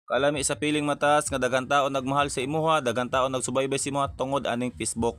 Kalami sa piling, mga tats, nga daghan tao nagmahal sa imuha, daghan tao nagsubaybay sa imuha tungod aning Facebook.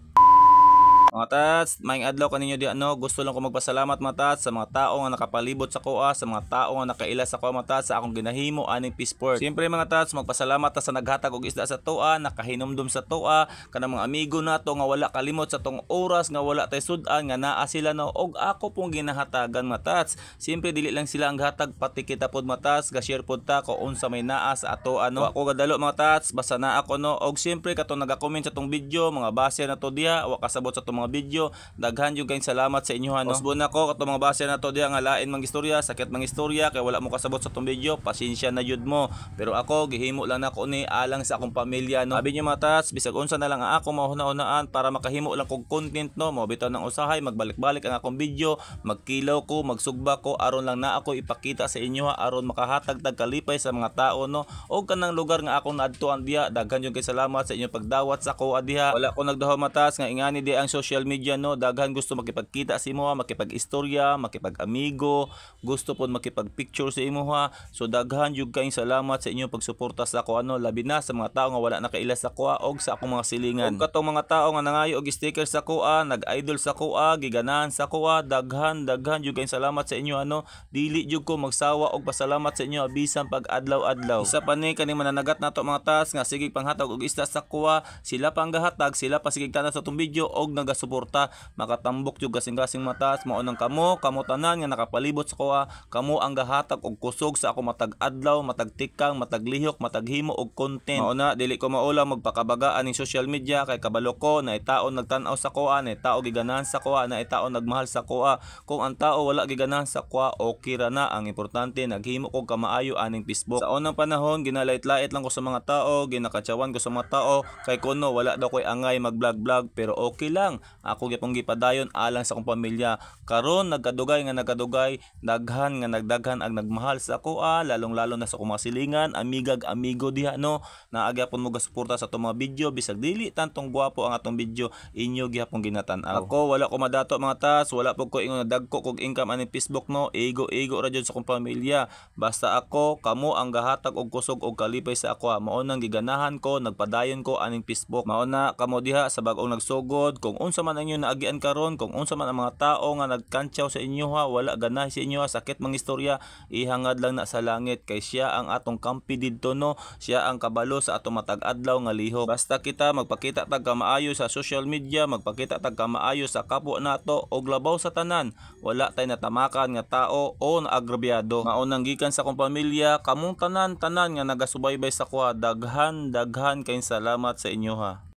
Mga tats, maayong adlaw kaninyo diha, no. Gusto lang ko magpasalamat, mga tats, sa mga tao nga nakapalibot sa koa, sa mga tao nga nakaila sa koa, mga tats, sa akong ginahimo aning Pisport. Siyempre, mga tats, magpasalamat ta sa naghatag og isda sa toa, nakahinumdum sa toa, kanang mga amigo nato nga wala kalimot sa tong oras nga wala tay sud-an nga naa sila, no, og ako pong ginahatagan, mga tats. Siyempre dili lang sila ang hatag, pati kita pod, mga tats, ga-share pod ta kung unsa may naa sa ato ano. Ako gadalo, mga tats, basta naa ako, no. Og siyempre katong nagakomment sa tong video, mga base na to diha, wa kasabot sa tong mga video, daghan jud kayong salamat sa inyo, ano. Usbon nako katong mga base na to diha nga lain mang istorya, sakit mang istorya kay wala mo kasabot sa tong video, pasensya na jud mo. Pero ako gihimo lang nako ni alang sa akong pamilya, no. Abi niyo, mga tats, bisag unsa na lang ang ako mahuna-hunaan para makahimo lang kog content, no. Mao bitaw nang usahay magbalik-balik ang akong video, magkilaw ko, magsugba ko aron lang na ako ipakita sa inyo ha, aron makahatag tag kalipay sa mga tao, no. Og kanang lugar nga akong naadtuan diha, daghan jud kay salamat sa inyong pagdawat sa ako diha. Wala ko nagdaho, mga tats, nga ingani di ang social media, no, daghan gusto makipagkita sa imo, makipag-istorya, makipag-amigo, gusto pod makipag-picture sa imo ha. So daghan jud kayong salamat sa inyong pagsuporta sa ako ano, labi na sa mga tao nga wala nakaila sa kuha og sa akong mga silingan. Og katong mga tao nga nangayo og sticker sa kuha, nag-idol sa kuha, giganahan sa kuha, daghan daghan jud kayong salamat sa inyo ano. Dili jud ko magsawa og pasalamat sa inyo bisan pag adlaw-adlaw. Isa pa ni kaning mananagat nato, mga tas, nga sige panghatag og isda sa kuha, sila pa ang gahatag, sila pa sige tanan sa atong video og nagasuporta, makatambok jud kasing-kasing, mga tats. Mao nang kamo, kamo tanan nga nakapalibot sa kuha, kamo ang gahatag og kusog sa ako matag adlaw, matag tikang, matag lihok, matag himo og content. Mao na dili ko maula magpakabaga aning social media kay kabalo ko na tao nagtan-aw sa kuha, na tao giganahan sa kuha, na tao nagmahal sa kuha. Kung ang tao wala giganahan sa kuha, okay ra na. Ang importante naghimo kog kamaayo aning Facebook. Sa unang panahon ginalait-lait lang ko sa mga tao, ginakatsawan ko sa mga tao kay kuno wala daw koy angay mag-vlog-vlog, pero okay lang. Ako gyapon gipadayon alang sa akong pamilya. Karon nagkadugay nga nagkadugay, daghan nga nagdaghan ang nagmahal sa akoa, lalong-lalo na sa akong mga silingan, amigag amigo diha, no. Naa gyapon mo gasuporta sa atong mga video bisag dili tantong gwapo ang atong video, inyo gyapon ginatan-aw. Ako wala ko madato, mga tas, wala pud ko ingon nga dagko kog income aning Facebook, no. Igo-igo ra jud sa akong pamilya. Basta ako, kamo ang gahatag og kusog og kalipay sa ako. Mao nang giganahan ko, nagpadayon ko aning Facebook. Mao na kamo diha sa bag-ong nagsugod, kung unsa man ang inyong naagian karon, kung unsa man ang mga tao nga nagkantsaw sa inyo ha, wala ganahi sa inyo ha, sakit mang istorya, ihangad lang na sa langit kay siya ang atong kampi didto, no. Siya ang kabalo sa atong matag adlaw nga lihok. Basta kita magpakita tag kamaayo sa social media, magpakita tag kamaayo sa kapwa nato og labaw sa tanan, wala tay natamakan nga tao o naagrabyado. Mao nang gikan sa akong pamilya, kamong tanan-tanan nga nagasubaybay sa kuha, daghan daghan kayong salamat sa inyo ha.